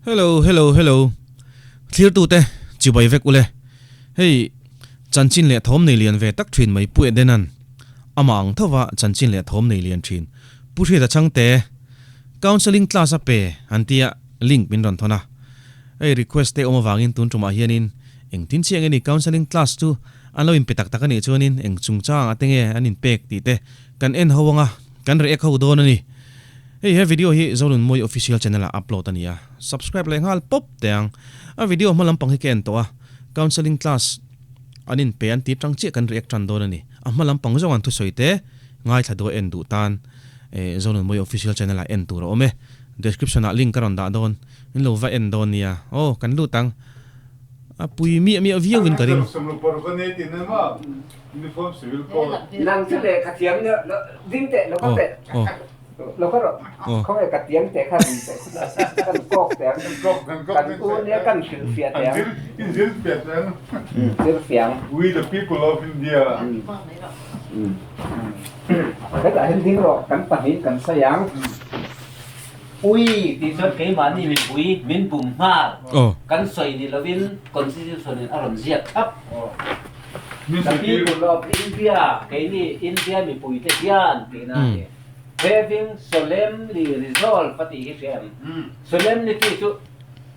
Hello hello hello Thlirtute chibai vek ule. Hei chanchin leh thawm nei lian ve tak thin mai Pu Edenan amah ang thova chanchin leh thawm nei lian thin Pu Hriata Chhangte counselling class a pe an tia link min rawn thawn a. Hei request te awm avangin tun tumah hianin engtin chiah nge ni counselling class chu an lo inpe tak tak a nih chuanin eng chungchang ah te nge an inpek tih te kan en ho anga kan react ho dawn a ni. Hei he video hi Zonunmawi official channel ah upload a ni a, subscribe leh nghal pawp teh ang. A video hma lampang hi ka en tawh a, counselling class an in pe an ti tang chiah kan react tan dawn a ni. A hma lampang zawng an thusawi te ngaithla duh a en duh tan Zonunmawi official channel ah en tur a awm e. Description ah link ka rawn dah dawn, in lo va en dawn nia. Aw kan lut ang. A pui miah miah viau in ka ring. Nang chu lehkha thiam ding teh lo ka teh. Lo ka rawh khawnge ka tiang teh kha ri teh kan kawk teh ang kan u nia kan hrilhfiah teh ang zirfiah ang. We the people of India. Hetah hian ding rawh kan pahnih kan sawi ang. Ui tih chuan keimahni mipui min bum nghal kan sawi ni lovin Constitution in a rawn ziak thlap. The people of India, keini India mipuite hian tihna a ni. Having solemnly resolved a tih hi hria em? Solemnity chu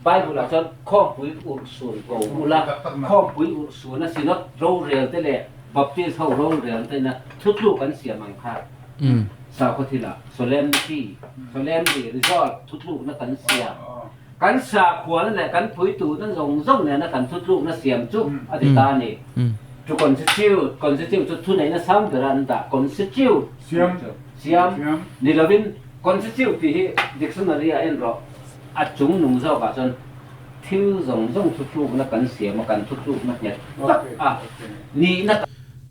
Bible ah chuan khawmpui urhsun ko ula, khawmpui urhsun a Synod rorel te leh Baptist ho rorel te ina thutluk an siam ang kha sakhaw thilah solemnity, solemnly resolved thutlukna kan siam. Kan sakhuana leh kan puituna zawng zawng nena kan thutlukna siam chu a ti ta a ni. To constitute, constitute chu thuneihna sang bera an dah, constitute Siam. Siam ni lovin constitute tih hi dictionary ah en rawh, a chung nung zawkah chuan thil zawng zawng thutlukna kan siam a, kan thutlukna nghet tak a nihna.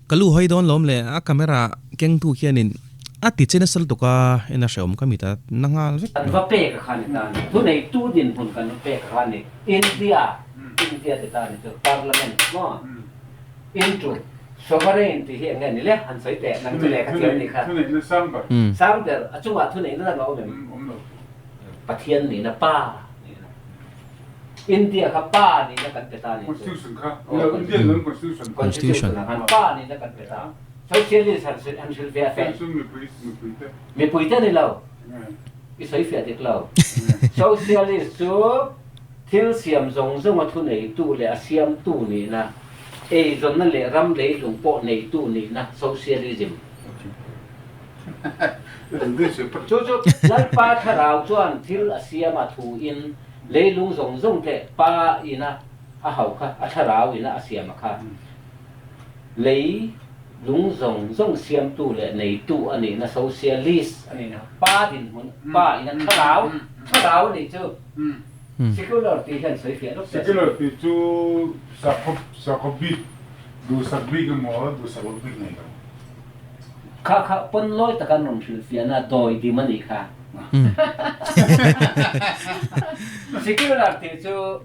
Ka lu hawi dawn lawm le, a camera kengtu khianin A ti che nasa lutuk a, en a hrehawm ka mit a na nghal vek. Kan va pek a kha ni ta ni. Thuneitu dinhmun kan va pek a kha ni. India, India ti ta ni chu Parliament maw? Into Sovereign tih hi eng nge ni le? Han sawi teh, nang chu lehkha thiam ni kha. Thuneihna sang ber. Sang ber, a chungah thuneihna dang a awm em? Awm lo. Pathian nihna, Pa nihna. India kha Pa nihna kan pe ta ni chu. Constitution kha, Indian lam Constitution. Constitution ah khan Pa nihna kan pe ta. Socialist han hrilh an hrilh ve a fe. Chu mipui mipui te. Mipui te ni lo. I sawi fiah dik lo. Socialist chu thil siam zawng zawng a thu neitu leh a siamtu nihna, eizawnna leh ram leilung pawh neitu nihna socialism. Chu chu Lalpa thlarau chuan thil a siam a thu in leilung zawng zawng te pa ina a hau kha a thlarau ina a siam a kha. Lei lung zawng zawng siamtu leh neitu a nihna socialist a nihna pa dinhmun pa ina thlarau thlarau a nih chu secular tih hian sawi fiah lawk se. Secular tih chu sakhaw sakhaw bik duhsak bik emaw duhsak loh bik nei lo. Kha kha pawn lawi taka an rawn hrilh fiahna dawi dim a nih kha. Secular tih chu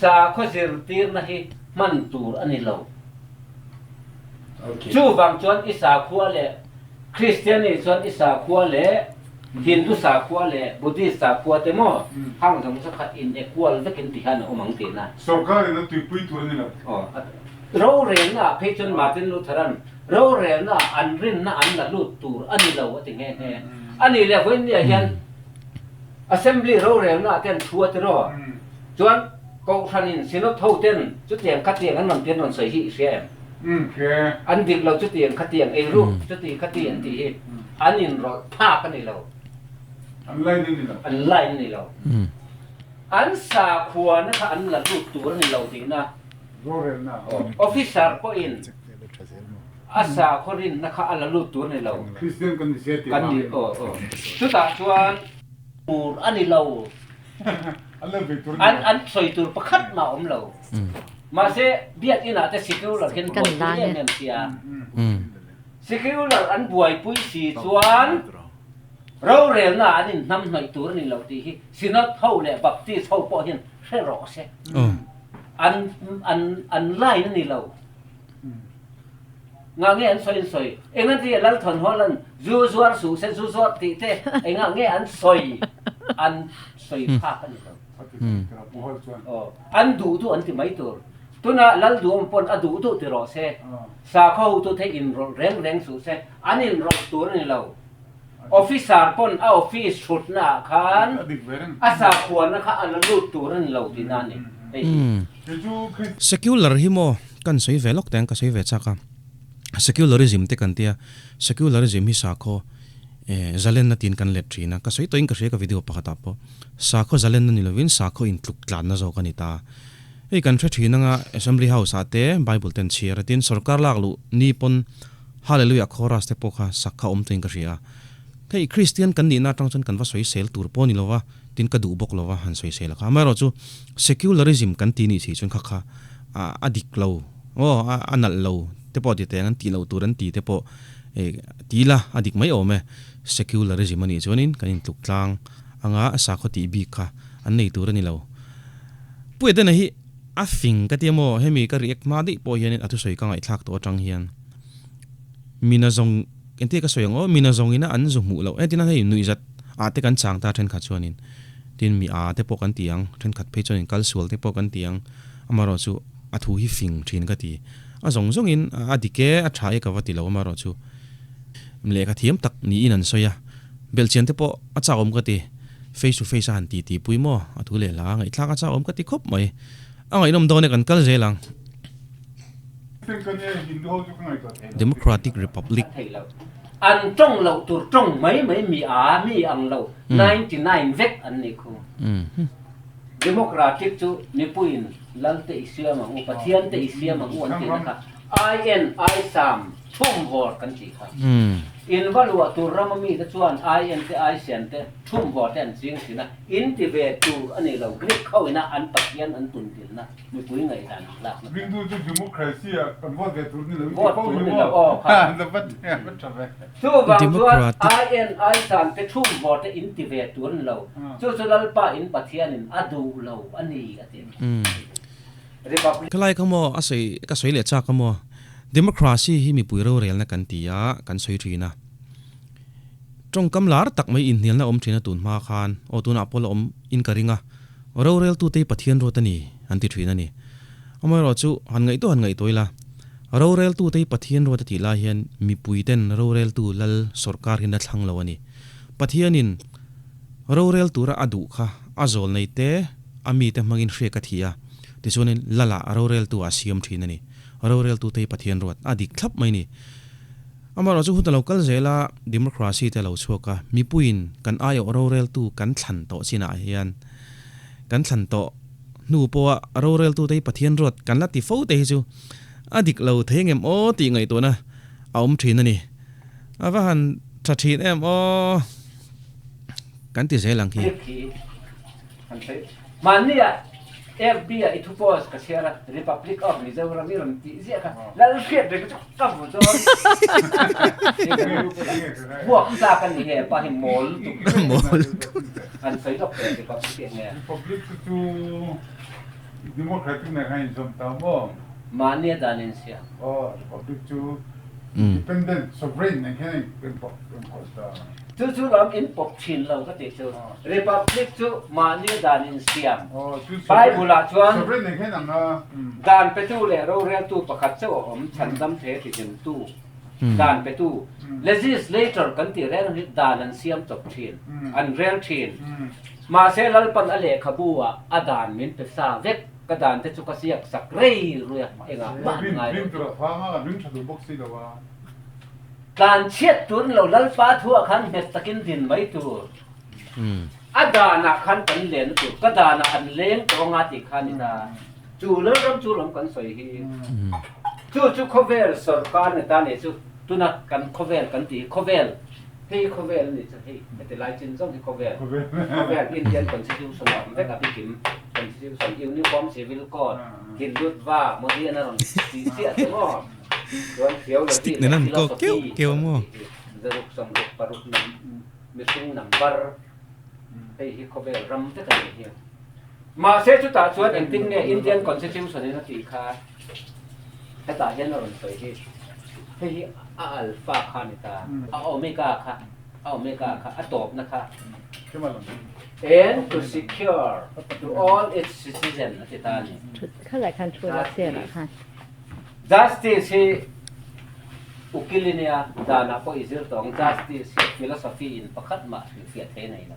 Sakhaw zirtirna hi hman tur a ni lo. Chuvang chuan i sakhua leh Kristiani chuan i sakhua leh Hindu sakhua leh Buddhist sakhua te maw hang zawng zawng kha in equal vekin ti hian a awm ang tihna. Sorkar in a tuipui tur a ni lo. Rorelna ah phei chuan Martin Lutheran rorelna ah an rinna an la lut tur a ni lo a ti nghe nghe. A nih leh vawiin ah hian Assembly rorelna ah te an thu a tiraw? Chuan Kohhranin Synod ho ten chutiang khatiang an rawn ti an rawn sawi hi i hria em? An dik lo chutiang khatiang ei ruk chuti khati an tih hi an inrawlh phak a ni lo. An line a ni lo. An line a ni lo. An sakhuana kha an la lut tur a ni lo tihna. Rorelna. Officer pawhin a sakhaw rinna kha a la lut tur a ni lo. Kristian kan ni sia tih vangin. Kan ni aw aw. Chutah chuan tur a ni lo. An an sawi tur pakhat mah a awm lo. Mahse biakinn ah te secular hian buaipui em em sia. Secular an buaipui si chuan rorelna ah an inhnam hnawih tur a ni lo tih hi Synod ho leh Baptist ho pawh hian hre rawh se. An an an line a ni lo. Ngah nge an sawi an sawi? Engati Lalthawn Hawlan zu zuar suh se zu zuar tih te engah nge an sawi? An sawi phak a ni lo. Aw, an duh duh an ti mai tur. Tuna Lalduhawm pawn a duh duh ti rawh se. Sakhaw hotute inrawlh reng reng suh se. An inrawlh tur a ni lo. Officer pawn a office hrutna ah khan a sakhuana kha a la lut tur a ni lo tihna a ni. Hei hi. Secular hi maw kan sawi ve lawk teng ka sawi ve chak a. Secularism te kan tia, secularism hi sakhaw zalenna tiin kan let thin a, ka sawi tawhin ka hria ka video pakhatah pawh sakhaw zalenna ni lovin sakhaw intluk tlanna zawk a ni ta. Hei kan hre thin anga Assembly House ah te Bible ten chhiar a tin sorkar lak luh ni pawn Hallelujah chorus te pawh kha sak kha awm tawhin ka hria a. Hei Kristian kan nihna atang chuan kan va sawi sel tur pawh ni lova tin ka duh bawk lova han sawi sel a kha. Amaherawhchu secularism kan ti nih si chuan kha kha a dik lo aw a nalh lo te pawh ti teng an tih loh tur an ti te pawh ti ila a dik mai awm e. Secularism a nih chuanin kan intluk tlang anga sakhaw tih bik kha an nei tur a ni lo. Pu Edena hi a fing ka tia maw hemi ka react hma daih pawh hianin a thusawi ka ngaihthlak tawh atang hian mina zawng engtia ka sawi ang aw mina zawngina an zu hmuh loh entina hei nuihzat ah te kan chang ta thenkhat chuanin tin mi a te pawh kan ti ang thenkhat phei chuanin kal sual te pawh kan ti ang amaherawhchu a thu hi fing thin ka ti a zawng zawngin a dik e a tha e ka va ti lo amaherawhchu lehkha thiam tak niin an sawi a belhchian te pawh a chak awm ka ti. Face to face a han ti ti pui maw? A thu leh hla ngaihthlak a chak awm ka ti khawp mai. A ngaihnawm dawn e kan kal zel ang. Democratic Republic. An tawng loh tur tawng mai mai mi a mi ang lo 99 vek an ni khu. Democratic chu mipuiin Lal te i siam ang u, Pathian te i siam ang u an tihna kha IN I Sam thum vawr kan tih kha. In va luah tur rama mite chuan IN te I Sian te thum vawr te an ching thin a, in ti ve tur a ni lo. Greek ho ina an Pathian an tun dilna mipui ngaihdan an lakna kha. Ringtu chu democracy ah kan vote ve tur ni lo in ti Vote fo tur ni ni lo maw? aw kha. Va tha ve. Chuvang chuan Democratic. IN I San te thum vawr te in ti ve tur a ni lo. Chu chu Lalpa in Pathianin a duh lo a ni a ti. Republic. Khalai kha maw a sawi ka sawi leh chak a maw? Democracy hi mipui rorelna kan ti a, kan sawi thin a. Tawngkam lar tak mai inhnialna awm thin a tun hma khan, aw tunah pawh la awm in ka ring a, roreltute hi Pathian ruat a ni an ti thin a ni. Amaherawhchu han ngaihtuah han ngaihtuah ila, roreltute hi Pathian ruat a tih lai hian mipuiten roreltu lal sawrkar hi na thlang lo a ni. Pathianin rorel tura a duh kha a zawl nei te, a mite hmangin hriak a thi a, tichuanin Lala roreltu ah a siam thin a ni. Roreltute hi Pathian ruat a dik thlap mai ni. Amaherawhchu hun a lo kal zel a, democracy te a lo chhuak a, mipuiin kan aiawh roreltu kan thlan tawh chinah hian kan thlan tawh hnu pawha roreltute hi Pathian ruat kan la ti fo te hi chu a dik lo thei ngem aw tih ngaihtuahna a awm thin a ni. A va han tha thin em aw kan ti zel ang khi. Kan sawi. Mahni ah FB ah i thu post ka chhiar a, Republic of Mizoram i rawn tih ziah kha lal hriat reng chu ka vu dawn. Vuak tlak a ni he pa hi mawl lutuk. Mawl lutuk. An sawi lawk teh Republic eng nge? Republic te chu Democratic nen khan inzawm ta maw? Mahni a dan insiam. Aw, Republic chu Independent, sovereign nen khian a inpawp ta. Chu chu lam inpawp thin lo ka tih chu. Republic chu mahni dan insiam. Bible ah chuan dan petu leh roreltu pakhat chauh a awm, chhandam the tihlimtu, dan petu, legislator kan tih reng hi dan an siam chawp thin, an rel thin. Mahse Lalpan a lehkhabu ah a dan min pe sa vek. Ka dan te chu ka siak sak rei rui a, engah mah an ngai lo. Tlan chhiat tur ni lo, Lalpa thuah khan nghet takin din mai tur. A danah khan kan len tur, ka danah an leng tawh anga tih kha a ni ta. Chu Lalram chu lam kan sawi hi. Chu chu khawvel sawrkar ni ta nih chu, tuna kan khawvel kan tih hi khawvel, hei khawvel a nih chu hei heti lai chin zawng hi khawvel, khawvel Indian Constitution a awm vek a bikim. Constitution, Uniform Civil Code, Hindutva, Modi an a rawn tih chiah che maw? Chuan theology Stick nen leh an kawk keuh philosophy keuh an maw? tih hi zaruk sawmruk paruk mihring number hei hi khawvel ram vek a nih hi. Mahse chutah chuan engtin nge Indian Constitution in a tih kha hetah hian a rawn sawi hi. Hei hi a alpha kha a ni ta, a omega kha, a omega kha, a tawpna kha. And to secure to all its citizen a ti ta a ni. Justice hi ukil i nia, danah pawh i zir tawh ang. Justice hi philosophy in pakhat mah hrilhfiah thei a nei lo.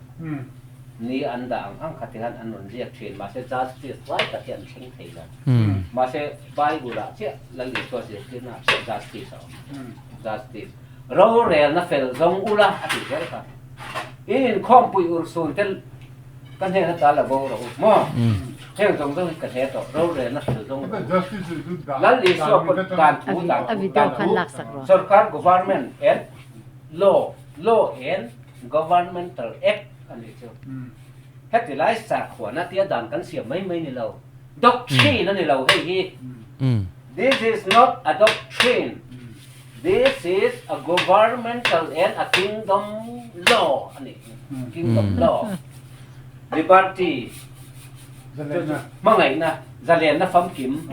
Ni an dah ang ang kha ti khan an rawn ziak thin. Mahse justice lai tak hi an thleng thei lo. Mahse Bible ah chiah Lal Isua zirtirna ah chiah justice a awm. Justice. Rorelna fel zawng ula a tih zel kha. In inkhawmpui urhsun te ka hnen ata la bo rawh u maw? Heng zawng zawng hi ka hle tawh, rorelna fel zawng rawh u. Lal Isua pawh dan thu, dan thu, dan thu, sorkar, government and law, law and governmental act a nih chu. Heti lai sakhuana tia dan kan siam mai mai ni lo, doctrine a ni lo hei hi. This is not a doctrine. This is a governmental and a kingdom law a nih hi, kingdom law. Liberty chu chu hmangaihna, zalenna famkim,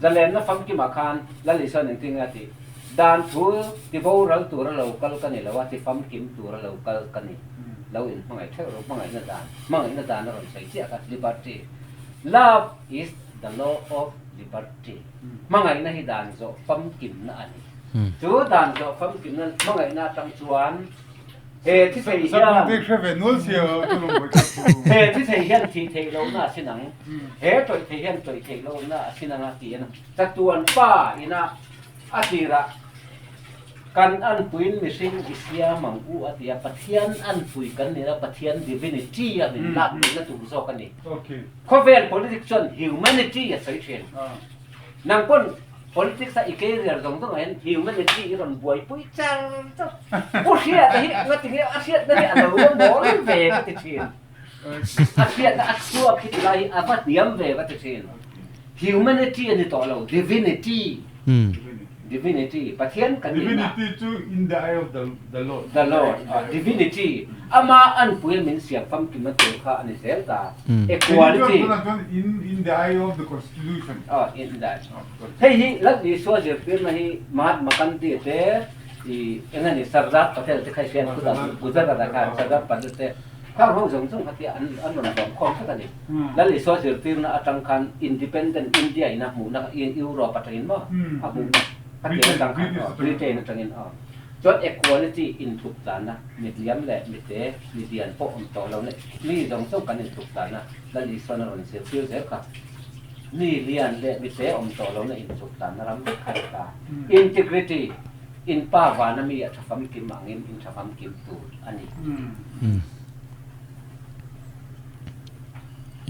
zalenna famkimah khan Lal Isua engtin nge a tih? Dan thu ti boral tura lo kal ka ni lo a, ti famkim tura lo kal ka ni. Lo inhmangaih theuh rawh, hmangaihna dan, hmangaihna dan a rawn sawi chiah kha, liberty. Love is the law of liberty. Hmangaihna hi dan zawh famkimna a ni. Chu dan zawh famkimna hmangaihna atang chuan he thi thei hian he thi thei hian thih theih lohna a sin ang, he tawih thei hian tawih theih lohna a sin ang a ti a ni. Chatuan pa ina a tirah kan anpuiin mihring i siam ang u a ti a, Pathian anpui kan nihna Pathian divinity a min lak nihna tur zawk a ni. Khawvel politics chuan humanity a sawi thin. Nang pawn politics a i career zawng zawng ah hian humanity i rawn buaipui char char. Pu Hriata hi nga tinge a hriatna hi a lo mawl ve ka ti thin. A hriatna a chhuak hi tilai hi a va hniam ve ka ti thin. Humanity a ni tawh lo, divinity. Divinity, Pathian kan nihna. Divinity chu in the eye of the the Lord. The Lord, divinity, ama anpuia min siam famkimna tur kha a ni zel ta. Equality. Tunah chuan in in the eye of the constitution. Aw, in the eye. Hei hi Lal Isua zirtirna hi Mahatma Gandhi te i eng a ni Sardar Patel te kha i hriat Gujarat ah khan Sardar Patel te Khang ho zawng zawng kha tia an an rawn vawm khawm vek a ni. Lal Isua zirtirna atang khan Independent India in a hmuhna Europe atangin maw a hmuhna kha tia atang khan aw Britain atangin aw. Chuan equality inthup tlanna mitliam leh mite midian pawh awm tawh lo na mi zawng zawng kan inthup tlanna Lal Isuan a rawn zirtir zel kha. Mi lian leh mite awm tawh lo na inthup tlanna ram vek kha a ni ta. Integrity. In pa vana mi a tha famkim angin in tha famkim tur a ni.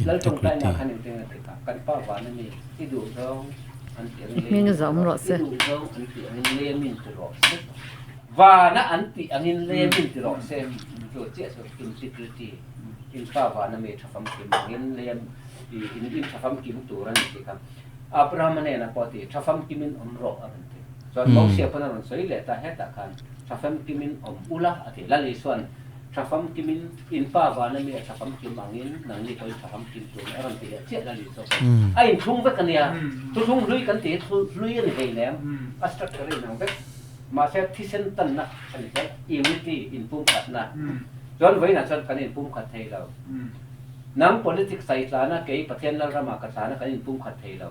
Lal tawngtaina khan engtin a ti kha, kan pa vana mi i duh zawng an tih angin lei min ti rawh, i duh zawng an tih angin lei min ti rawh se, vana an tih angin lei min ti rawh se, chu chiah chu integrity, in pa vana mi tha famkim angin lei in tha famkim tur a ni tih kha. Abraham-a hnenah pawh a ti, Tha famkimin awm rawh, a rawn ti. Chuan Mosia pawn a rawn sawi leh ta, hetah khan, Tha famkimin awm ula, a ti. Lal Isua'n, Tha famkimin, in pa vana mi a tha famkim angin nangni pawhin tha famkim tur a rawn ti leh chiah Lal Isua pawh. A inthlung vek a nia. Thuthlung hlui kan tih hi hlui a ni hlei nem, a structure a inang vek. Mahse thisen tanna a ni zel, unity, inpumkhatna. Chuan vawiinah chuan kan inpumkhat thei lo. Nang politics a i tlan a, kei Pathian Lalramah ka tlan a, kan inpumkhat thei lo.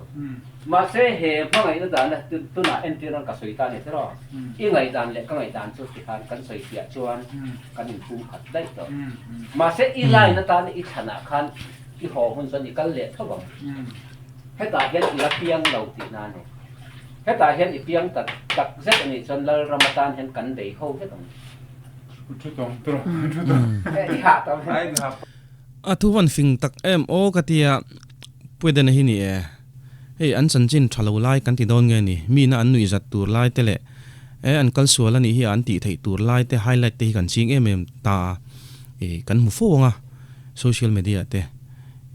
Mahse, he hmangaihna dana tunah entir ang ka sawi ta a ni tiraw? I ngaihdan leh ka ngaihdan chu tikhan kan sawi piah chuan kan inpumkhat daih tawh. Mahse, i line atana i thlanah khan i haw hun chuan i kal leh tho ang. Hetah hian i la piang lo tihna a ni. Hetah hian i piang tak tak zet a nih chuan Lalram atan hian kan bei ho vek ang. A thu van fing tak em aw ka tia Puedena hi ni e. Hei an chanchin tha lo lai kan ti dawn nge ni, mi na an nuih zat tur lai te leh e an kal sual a nih hi a an tih theih tur lai te highlight te hi kan ching em em ta a e kan hmu fo ang a social media te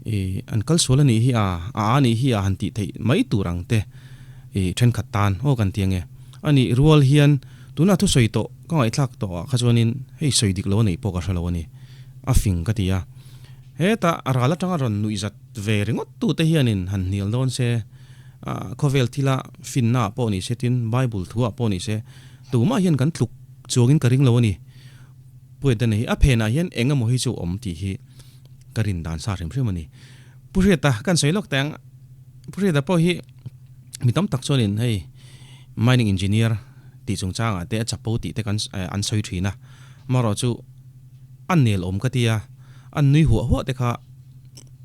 e an kal sual a nih hi a a a nih hi a han tih theih mai tur ang te e thenkhat tan aw kan ti ang e a nih rual hian Tuna thusawi tawh ka ngaihthlak tawh ah kha chuanin hei sawi dik lo a neih pawh ka hre lo a ni. A fing ka ti a. Hetah a ral atanga rawn nuih zat ve ringawt tute hianin han hnial dawn se, khawvel thila finna ah pawh ni se tin Bible thu ah pawh ni se tumah hian kan tluk chuangin ka ring lo a ni. Pu Edena hi a phenah hian eng emaw hi chu awm tih hi ka rin dan sa hrim hrim a ni. Pu Hriata kan sawi lawk teh ang, Pu Hriata pawh hi mi tam tak chuanin hei mining engineer tih chungchangah te a chapo tih te kan an sawi thin a, amaherawh chu a nel awm ka ti a, an nui huah huah te kha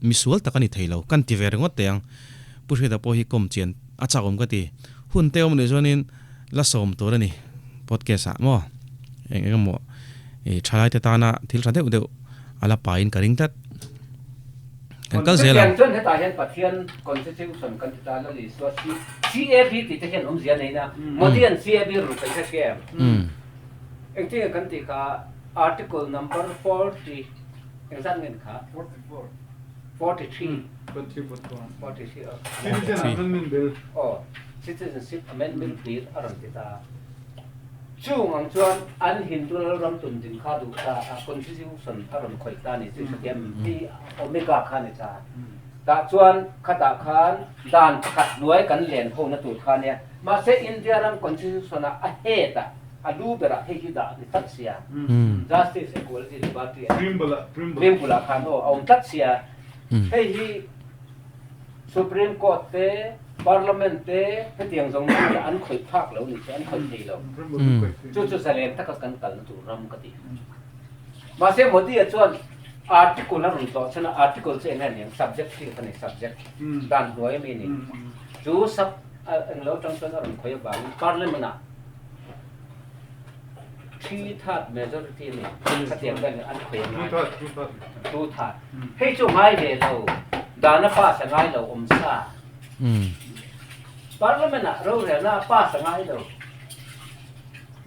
misual tak a ni thei lo kan ti ve ringawt teh ang. Pu Hriata pawh hi kawm chian a chak awm ka ti. Hun te awm nih chuanin la sawm tur a ni podcast ah maw eng eng emaw i thalai te tana thil tha deuh deuh a la pahin ka ring tlat. Kan kal zel ang. Chutiang chuan hetah hian Pathian constitution kan ti ta Lal Isua CAB tih te hian awmzia a nei na. Modi an CAB rawn sawi hret em? Engtin nge kan tih kha article number 40 engzat nge ni kha? 44. 43. 43 aw. Citizen Amendment Bill. Aw, Citizenship Amendment Bill a rawn ti ta. Chung ang chuan an Hindu lalram tum din kha duh ta a, Constitution a rawn khawih ta a ni chu hrethiam hi Omega kha a ni ta. Tah chuan khatah khan dan pakhat hnuai kan len ho na tur kha a nia. Mahse India ram Constitution ah a head ah, a lu berah hei hi dah a ni tlat sia. Justice, Equality, Liberty a ni. Preamble ah khan aw a awm tlat sia. Hei hi Supreme Court te, Parliament te hetiang zawng zawng hi an khawih phak lo nih chu, an khawih thei lo. Chu chu zalen taka kan kalna tur ram ka ti. Mahse Modi-a chuan article a rawn tlawh chhan a, article chu eng nge niang, subject thil kha ni, subject, dan hnuai ami ni. Chu sub englo atang chuan a rawn khawih avangin Parliament-ah Three-third majority a ni. Khatiang vel an khawih a ngai. Two-third. Hei chu ngai ve lo. Dan a pass a ngai lo awm sa. Parliament ah rorelna a pass a ngai lo.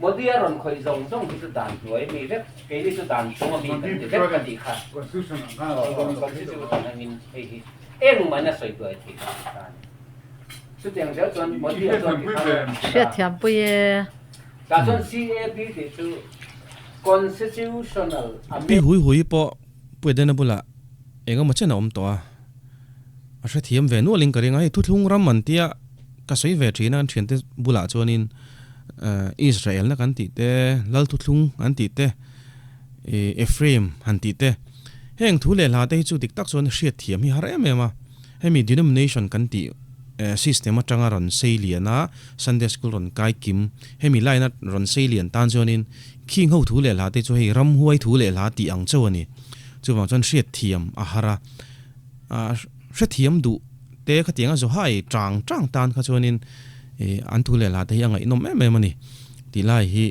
Modi a rawn khawih zawng zawng hi chu dan hnuai mi vek. Keini chu dan chung a mi kan ti vek ka tih kha. Constitution angin hei hi engmah in a sawi duai theih lo ta a ni. Chutiang zel chuan Modi a chuan ti kha. Hriatthiampui e. Tah chuan CAB tih chu Constitutional Amendment. Pi Hui Hui pawh Pu Edena bulah eng emaw chen a awm tawh a, a hrethiam ve nualin ka ring a, hei thuthlung ram an tia ka sawi ve thin a, an thiante bulah chuanin Israel na kan tih te, Lal thuthlung an tih te, Ephraim han tih te, heng thu leh hla te hi chu dik tak chuan hriatthiam hi har em em a. Hemi denomination kan tih system atanga rawn sei lian a, Sunday school rawn kai kim, hemi line a rawn sei lian tan chuanin khing ho thu leh hla te chu hei ramhuai thu leh hla tih ang chauh a ni. Chuvang chuan hriatthiam a har a, hrethiam duh te khatiang a zawhai tang tang tan kha chuanin an thu leh hla te hi a ngaihnawm em em a ni tih lai hi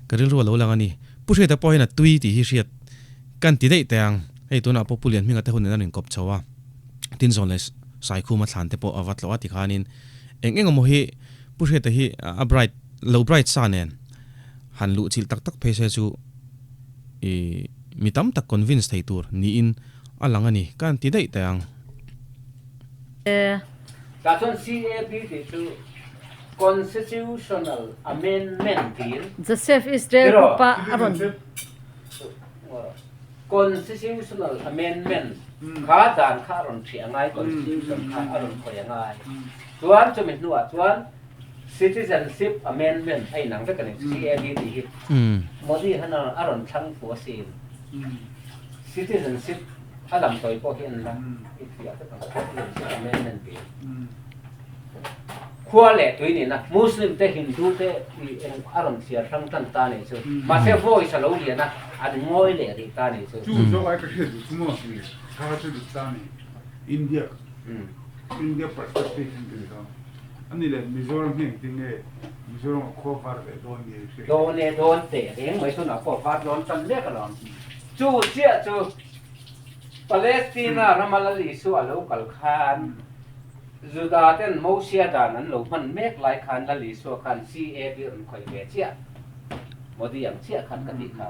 ka rilru a lo lang a ni. Pu Hriata pawh hian a tui tih hi hriat kan ti daih teh ang, hei tunah pawh Pu Lianhminga te hunin a rawn kawp chho a. Tin zawn leh Saikhuma thlan te pawh a va tlawh a tikhanin eng eng emaw hi Pu Hriata hi a bright lo bright sa nen han luh chilh tak tak phei se chu i mi tam tak convince thei tur niin a lang a ni ka han ti daih teh ang. Tah chuan CAB tih chu Constitutional Amendment tiin Joseph Israel group ah a rawn. Constitutional Amendment kha dan kha a rawn ṭhiah a ngai, Constitution kha a rawn khawih a ngai. Chuan chumi hnuah chuan Citizenship Amendment a inang vek a ni, CAB tih hi. Modi han a rawn thlang fu asin. Citizenship a lam tawi pawh hi an la i thiah vek ang, Citizenship Amendment tih. Khua leh tui nihna, Muslim te, Hindu te tih eng a rawn thliar hrang tan ta nih chu. Mahse voice a lo lian a, an ngawi leh rih ta nih chu. Chu zawk ai ka hriat duh chu maw? Tha chu dik ta ni. India, India perspective in tih kha. Ani leh Mizoram hi engtin nge Mizoram ah khua var leh dawn nge hriat. Dawn e, dawn teh reng mai tunah pawh var dawn tan mek alawm. Chu chiah chu Palestina rama Lal Isua a lo kal khan Juda ten Mosia dan an lo hman mek lai khan Lal Isua khan CAB rawn khawih ve chiah, Modi ang chiah khan ka tih kha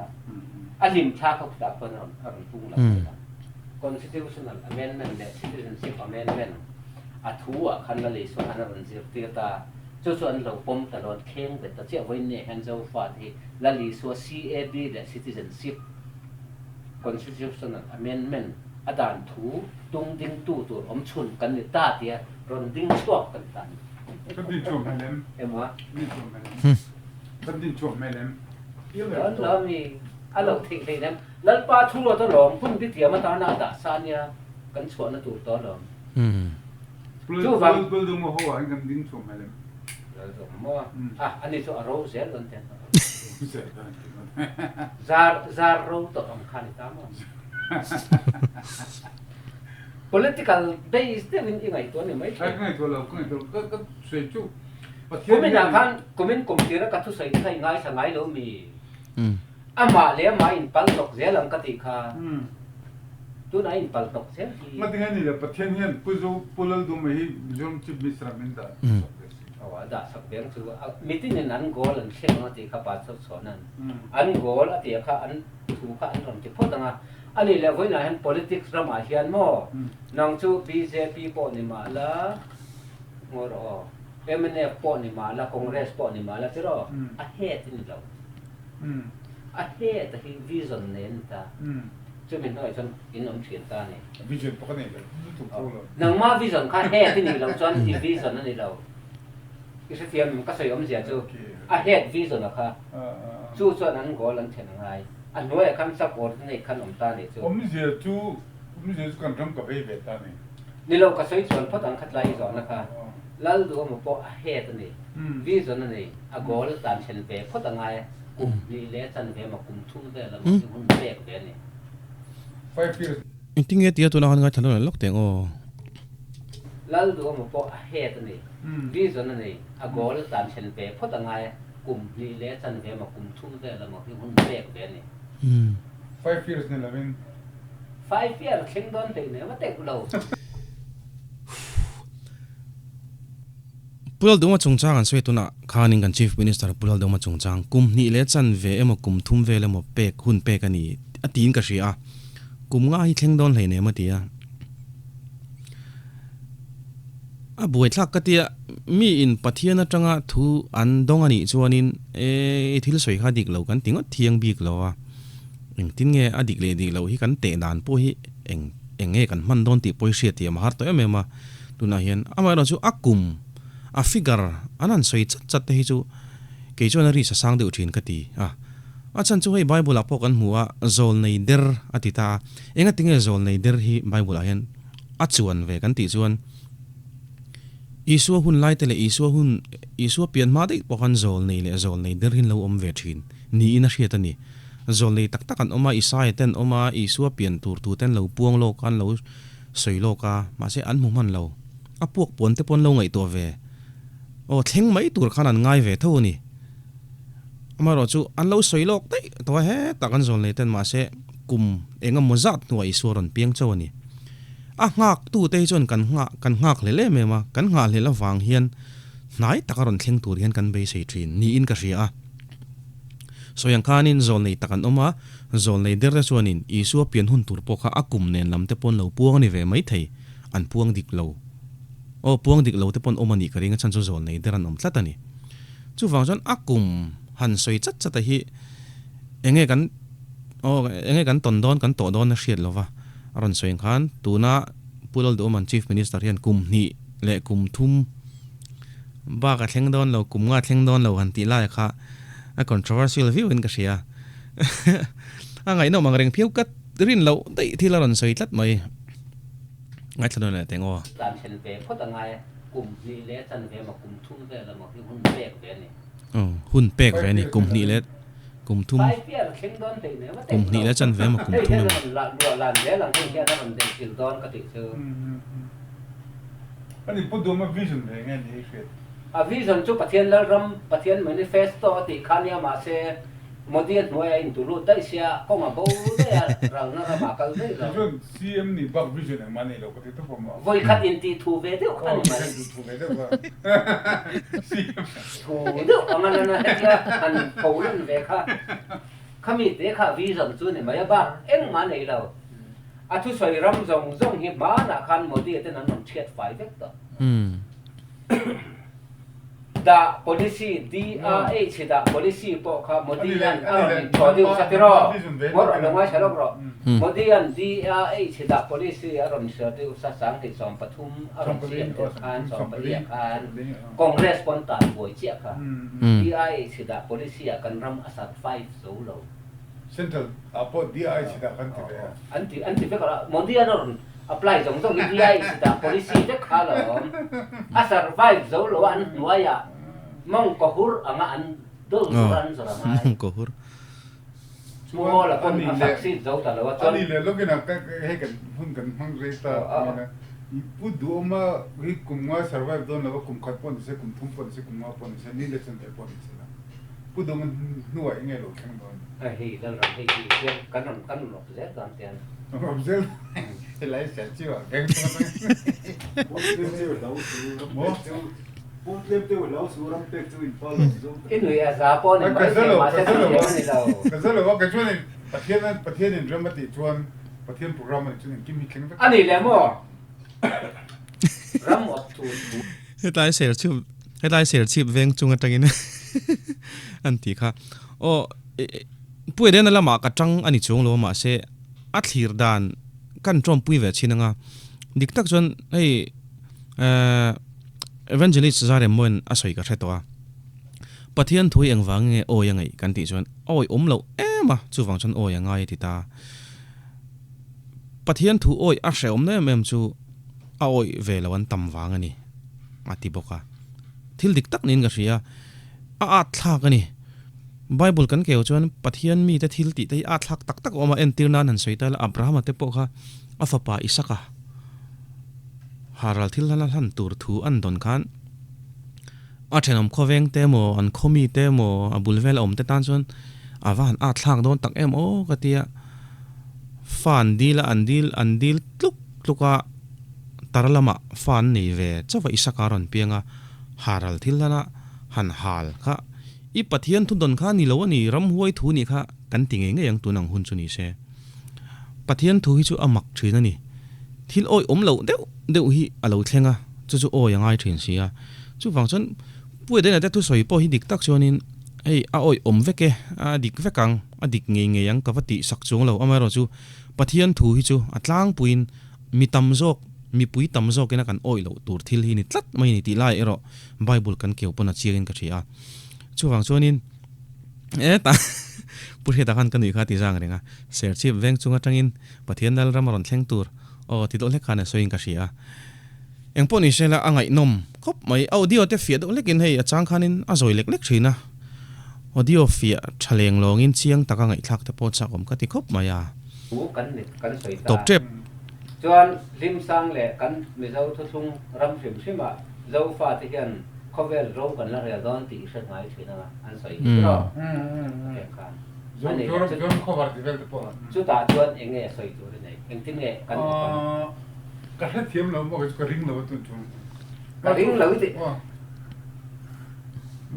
a hlim thla kha khutah khuan a rawn pung lo thei a. Constitutional Amendment leh Citizenship Amendment a thu ah khan Lal Isua khan a rawn zirtir ta, chu chu an lo pawm ta lo, an thleng bet ta chiah vawiin nge hian Zofa te hi Lal Isua CAB leh Citizenship Constitutional Amendment a dan thu tung dingtu tur awm chhun kan ni ta tia rawn ding chhuak kan ta ni. Kan din chhuak hmel em? Emaw? Din chhuak hmel em? Kan din chhuak hmel em? Kan la mi. A lo theih hleinem. Lalpa thu ruat alawm, hun bi thiam atana a dah sa ania kan chhuahna tur tawh alawm. Chuvang. Laldawngmaw a, ani chu a ro zel dawn te. Zar zar ro tawh ang kha ni ta maw? Political base deuhin i ngaihtuah ni mai thei. Kuminah khan kumin kum tira ka thusawi kha i ngaithla ngai lo mi? Amah leh amah inpal hnawk zel ang ka tih kha. Tunah inpal hnawk zel hi. Ngatinge ni le Pathian hian Pu Zo Pu Lalduma hi Mizoram Chief Minister ah min dah sak ve si. Aw a dah sak veng chu a mitinin an goal an thleng ang a tih kha Pastor Chhuanan an goal a tih kha an thu kha an rawn ti phawt ang a. A nih leh vawiinah hian politics ramah hian maw nang chu bjp pawh ni mah la ngawi rawh aw mnf pawh ni mah la Congress pawh ni mah la tiraw a head i ni lo. A head a hi vision nei a ni ta. Chumi hnuaiah chuan in awm thin ta a ni. Vision pawh ka nei lo lutuk tho lo. Nangma vision kha head i nih loh chuan i vision a ni lo. I hrethiam ka sawi awmzia chu a head vision a kha chu chuan an goal an thlen a ngai. A hnuaiah khan subordinate khan awm ta a nih chu. Awmzia chu awmzia chu kan ram ka vei ve ta a ni. Ni lo ka sawi chuan phawt ang khatlai i zawhna kha Lalduhawma pawh a head a ni. Vision a nei. A goal tan thlen ve phawt a ngai a. Kum hnih leh chanve emaw kum thum vel emaw hi hun pek ve a ni. Engtin nge tia tuna khan ngaithla lo lawk teng aw. Lalduhawma pawh a head a nei, vision a nei, a goal tan thlen ve phawt a ngai a, kum hnih leh chanve emaw kum thum vel emaw hi hun pek ve a ni. 5 years ni lovin. 5 year thleng dawn hlei nem a teuh lo. Pu Lalduma chungchang an sawi tunah khanin kan Chief Minister Pu Lalduma chungchang kum hnih leh chanve emaw kum thum vel emaw pek hun pek a ni a tiin ka hria a, kum nga hi thleng dawn hleinem a ti a. A buaithlak ka tia miin Pathian atanga thu an dawng a nih chuanin e i thil sawi kha dik lo kan ti ngawt thiang bik lo a, engtin nge a dik leh dik loh hi kan teh dan pawh hi eng eng nge kan hman dawn tih pawh hi hriat thiam a har tawh em em a. Tunah hian amaherawh chu a kum, a figure an han sawi chat chat te hi chu kei chuan a ri sa sang deuh thin ka ti a. A chhan chu hei Bible ah pawh kan hmu a, zawlnei der a ti ta a. Engati nge zawlnei der hi Bible ah hian a chuan ve kan tih chuan Isua hun lai te leh Isua hun, Isua pian hma daih pawh khan zawlnei leh zawlnei der hi an lo awm ve thin niin a hriat a ni. Zawlnei tak tak an awm a, Isaia te an awm a, Isua pian tur tu te an lo puang lawk a, an lo Sawi lawk a, mahse an hmu hman lo. A puak puan te pawn lo ngaihtuah ve. Aw, thleng mai tur khan an ngai ve tho a ni. Amaherawh chu an lo sawi lawk daih tawh a, hetah kan zawl nei ten mahse kum eng emaw zat hnuah Isua rawn piang chauh a ni. A nghak tu te hi chuan kan nghah kan nghak hlel em em a, kan nghah hlel avang hian hnai taka rawn thleng tur hian kan beisei thin niin ka hria a. Sawi ang khanin zawl nei tak an awm a, Zawlnei der te chuanin Isua pian hun tur pawh kha a kum nen lam te pawn lo puang a ni ve mai thei, an puang dik lo. Aw, puang dik lo te pawn awm a nih ka ring a chhan chu zawlnei der an awm tlat a ni. Chuvang chuan a kum han sawi chat chat a hi enge kan aw enge kan tawn dawn kan tawh dawn a hriat lo va, a rawn sawi ang khan tuna Pu Lalduhawman Chief Minister hian kum hnih leh kum thum bak a thleng dawn lo, kum nga a thleng dawn lo han tih lai kha a controversial viau in ka hria. A ngaihnawm ang reng phiau ka rin loh daih thil a rawn sawi tlat mai. Ngaithla nawn leh teng aw. Tlan thlen ve phawt a ngai a, kum hnih leh chanve emaw kum thum vel emaw hi hun pek ve a ni. Aw, hun pek ve a ni, kum hnih leh kum thum, kum hnih leh chanve emaw kum thum emaw. Ani Pu Duma vision ve nge ni hi hriat. A vision chu Pathian Lalram, Pathian manifesto a tih kha nia mahse Modi a hnuai a intu lut daih sia kawng a bo daih a, ralna ramah a kal daih lo. Tichuan CM nih bak vision engmah nei lo ka ti tawp a maw. Vawi khat inti thu ve deuh kha ni mai. Thu ve deuh kha. CM. Thu deuh ang a lana hetia han pho lan ve kha. Khami te kha vision chu ni mai a bak engmah nei lo. A thusawi ram zawng zawng hi hmanah khan Modi a ten an rawn chhiat fai vek tawh. Dah policy, DRH dah policy pawh kha Modi an a rawn introduce a tiraw? Ngawr a lo ngaithla lawk rawh. Modi an DRH dah policy a rawn introduce a 2013 a rawn siam tir khan 14 ah khan Congress pawn tan buai chiah kha. DRH dah policy ah kan ram a survive zo lo. Central ah pawh DI chhit ah kan ti ve a. An ti an ti vek a, Modi an rawn apply zawng zawng hi DI chhit ah policy vek kha a lo awm. A survive zo lo a an hnuai ah mawngkaw hur anga an dawr tur an zawrh a ngai. Mawngkaw hur. Hmuhawl a pawn a succeed zo ta lo a chuan. Ani leh lawkin a hei kan hun kan hmang rei ta a i pu duhawma hi kum nga survive dawn lo a kum khat pawh ni se kum thum pawh ni se kum nga pawh ni se ni leh chan ve pawh ni se la pu duhawma hnuah enge lo thleng dawn. Hei Lalram hei hi hian kan rawn kan rawn awp zel dan te an. Rawn awp zel helai sial chiu ah veng chuan. Maw? I nuih a za pawh ni mai thei mahse chu thiam a ni lo. Ka za lo a, kei chuan Pathian Pathianin rem a tih chuan Pathian program a nih chuan engkim hi thleng vek. A nih leh maw? Ram awp tur thu. Hetlai serchhip hetlai serchhip veng chung atangin an ti kha. Aw Pu Edena lamah ka tang a ni chuang lo a mahse a thlir dan kan tawmpui ve chin anga dik tak chuan hei eh Evangelist Zaremmoin a sawi ka hre tawh a, Pathian thu hi engvang nge awi a ngaih kan tih chuan awi awm loh em a, chuvang chuan awi a ngai a ti ta. Pathian thu awi a hrehawmna em em chu a awi ve lo an tam vang a ni a ti bawk a. Thil dik tak niin ka hria, a at thlak a ni. Bible kan keu chuan Pathian mite thil tih te hi at thlak tak tak a awm a, entir nan han sawi ta ila Abrahama te pawh kha a fapa Isaka, Haral thil hlan a hlan tur thu an dawn khan a thenawm khawveng te emaw an khawmi te emaw a bul vel a awm te tan chuan a va han at thlak dawn tak em aw ka tia fa an dil a an dil an dil tluk tluk a tar lamah fa an nei ve chauh a Isaka rawn piang a Haral thil hlan a han hal kha i Pathian thu dawn kha ni lo a ni ramhuai thu nih kha kan ti ngei ngei ang tun ang hun chu ni se. Pathian thu hi chu a mak thin a ni. Thil awi awm loh deuh deuh hi a lo thleng a, chu chu awi a ngai thin si a. Chuvang chuan Pu Edena te thusawi pawh hi dik tak chuanin hei a awi awm vek e, a dik vek ang, a dik ngei ngei ang ka va tih sak chuang lo. Amaherawhchu Pathian thu hi chu a tlangpuiin mi tam zawk, mipui tam zawkin a kan awi loh tur thil hi ni tlat mai a ni tih lai erawh Bible kan keu pawn a chiangin ka hria a. Chuvang chuanin. E ta Pu Hriata khan ka nuih kha ti zang reng a, Serchhip veng chung atangin Pathian Lal ram a rawn thleng tur aw ti deuh hlek khan a sawiin ka hria a. Eng pawh ni sela a ngaihnawm khawp mai. A audio te fiah deuh hlekin hei a chang khanin a zawi lek lek thin a. Audio fiah tha leng lawngin chiang taka ngaihthlak te pawh chak awm ka ti khawp mai a. Thu kan ni kan sawi ta. Tawp tep. Chuan Hlimsang leh kan Mizo thuthlung ram hrim hrimah Zofa te hian khawvel ro kan la rel dawn tih i hre ngai thin anga an sawi hi tiraw hetiang khan a nei leh chu chutah chuan eng nge sawi tur i nei engtin nge kan awp ang. Ka hrethiam lo maw ka ring lo a tun chung. Ka ring lo i ti.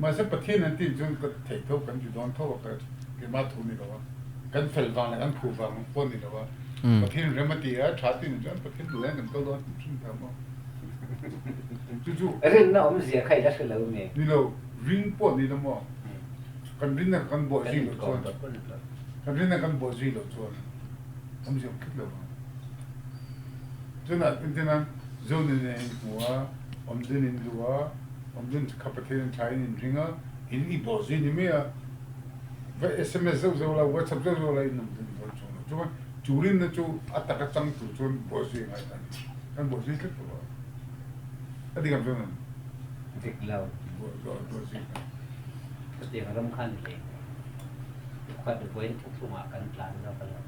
Mahse Pathian an tin chuan ka theih tho kan ti dawn tho a ka keimah thu ni lo a kan fel vang leh kan phu vang pawh ni lo a Pathian rem a ti a tha tin chuan Pathian duh hian kan kal dawn hrim hrim maw. Rinna awmzia kha i la hre lo mi? Ni lo, ring pawh ni lo maw? Kan rinna kan buah zui loh chuan, kan rinna kan buah zui loh chuan awmzia awm khit lo ang. Chunah entirnan Zonin a inhmu a, awmzin in duh a, awmzin kha Pathian in tha in inring a, in i buah zui ni mai a, va sms zauh zauh la, whatsapp zauh zauh la in awmzin dawn chuang lo. Chuan chu rinna chu a taka chang tur chuan buah zui a ngai ta a ni. Kan buah zui tlat lo a. A dik ang chuan an. Dik lo. Buah buah zui kha. Chutiang ram kha ni hlei mai. Khuat vawiin thuthlungah kan tlan zawk a lo.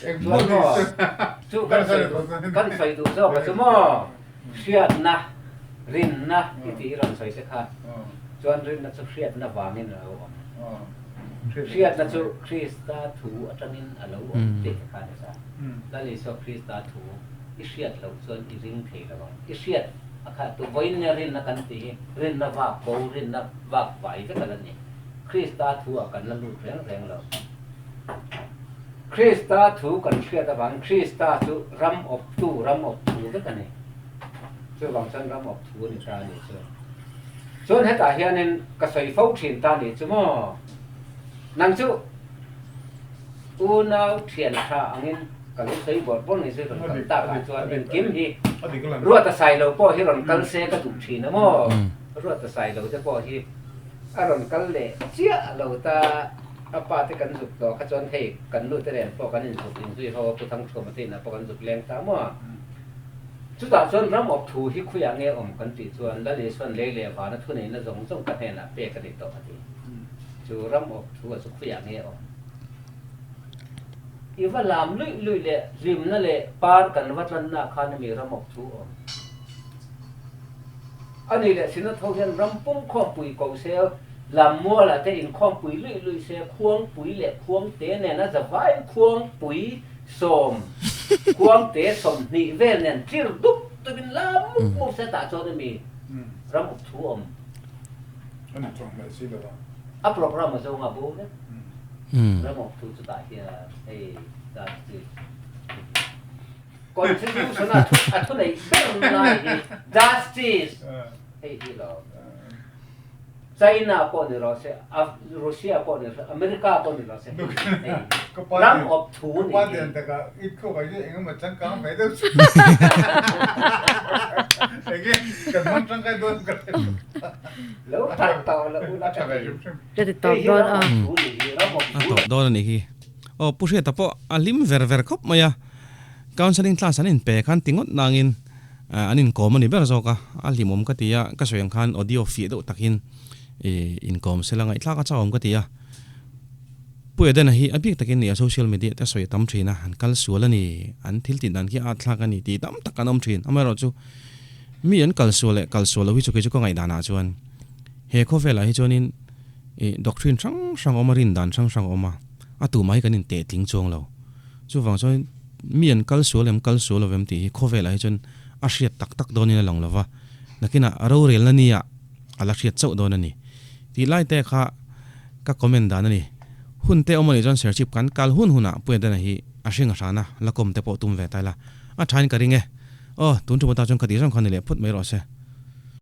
Engpawh ni se. Chu kan sawi kan sawi duh zawk a chu maw? Hriatna, rinna i tih i rawn sawi te kha. Chuan rinna chu hriatna vangin a lo awm. Hriatna chu Krista thu atangin a lo awm tih te kha a ni sa. Lal Isua Krista thu i hriat loh chuan i ring thei lo ang. I hriat a kha tu vawiin nia rinna kan tih hi rinna vak bo, rinna vak vai vek a la ni. Krista thu ah kan la lut reng reng lo. Krista thu kan hriat avangin Krista chu ram awptu, ram awp thu vek a ni. Chuvang chuan ram awp thu a ni ta a nih chu. Chuan hetah hianin ka sawi fo thin ta nih chu maw? Nang chu unau thian tha angin ka lo sawi bawrh bawrh ni chu rawn kal takah chuan engkim hi Ruata Sailo pawh hi rawn kal se ka duh thin a maw? Ruata Sailo te pawh hi A rawn kal leh chiah lo ta, a pa te kan zuk tawh kha chuan hei kan nu te nen pawh kan inzuk inzui ho a, Pu Thangthuama te inah pawh kan zuk leng ta maw? Chutah chuan ram awp thu hi khuiah nge awm kan tih chuan Lal Isuan lei leh vana thuneihna zawng zawng ka hnenah pek a ni tawh a ti. Chu ram awp thu a chu khuiah nge awm? I va lam luih luih leh hlimna leh par kan va tlanna khan ami ram awp thu awm? A nih leh Synod ho hian ram pum khawmpui ko se, Lammualah te inkhawmpui luih luih se, khuangpui leh khuangte nen a zavai khuangpui sawm, khuangte 20 vel nen tlir dup dupin lam mup mup se tah chuan ami ram up thu awm. A ni chuang hmel si lo a. A program a zawng a bo vek. Ram up thu chutah hian hei dan chi. Constitution a a thu neih ber lai hi justice hei hi lo China pawh ni rawh se Russia pawh ni rawh se America pawh ni rawh se hei ram awp thu ni hi. I thluak ah hian engemaw changkang ve deuh chu enge kan hmang tangkai dawn ka hre lo tar tawh lo ula ka ti ka ti tawp dawn a. A tawp dawn a nih hi. Aw Pu Hriata pawh a hlim ver ver khawp mai a. Counselling class an inpe khan ti ngawt nangin an inkawm a ni ber zawk a, a hlimawm ka ti a, ka sawi ang khan audio fiah deuh takin inkawm sela ngaihthlak a chauhawm ka ti a. Pu Edena hi a bik takin nia social media te sawi a tam thin a, an kal sual a ni, an thil tih dan khi a atthlak a ni tih tam tak an awm thin. Amaherawhchu chu mi an kal sual leh kal sual lo hi chu kei chu ka ngaihdanah chuan he khawvelah hi chuanin doctrine hrang hrang a awm a, rin dan hrang hrang a awm a, a tumah hi kan inteh tling chuang lo. Chuvang chuan mi an kal sual em kal sual lovem tih hi khawvelah hi chuan a hriat tak tak dawnin a lang lova, nakinah rorelna nia a la hriat chauh dawn a ni. Tih lai te kha ka comment dan a ni. Hun te awm a nih chuan Serchhip kan kal hun hunah Puiadana hi a hring a hrana la kawm te pawh tum ve ta ila a thain ka ring e. Aw, tun ṭum atan chuan ka tih zawng kha ni leh phut mai rawh se.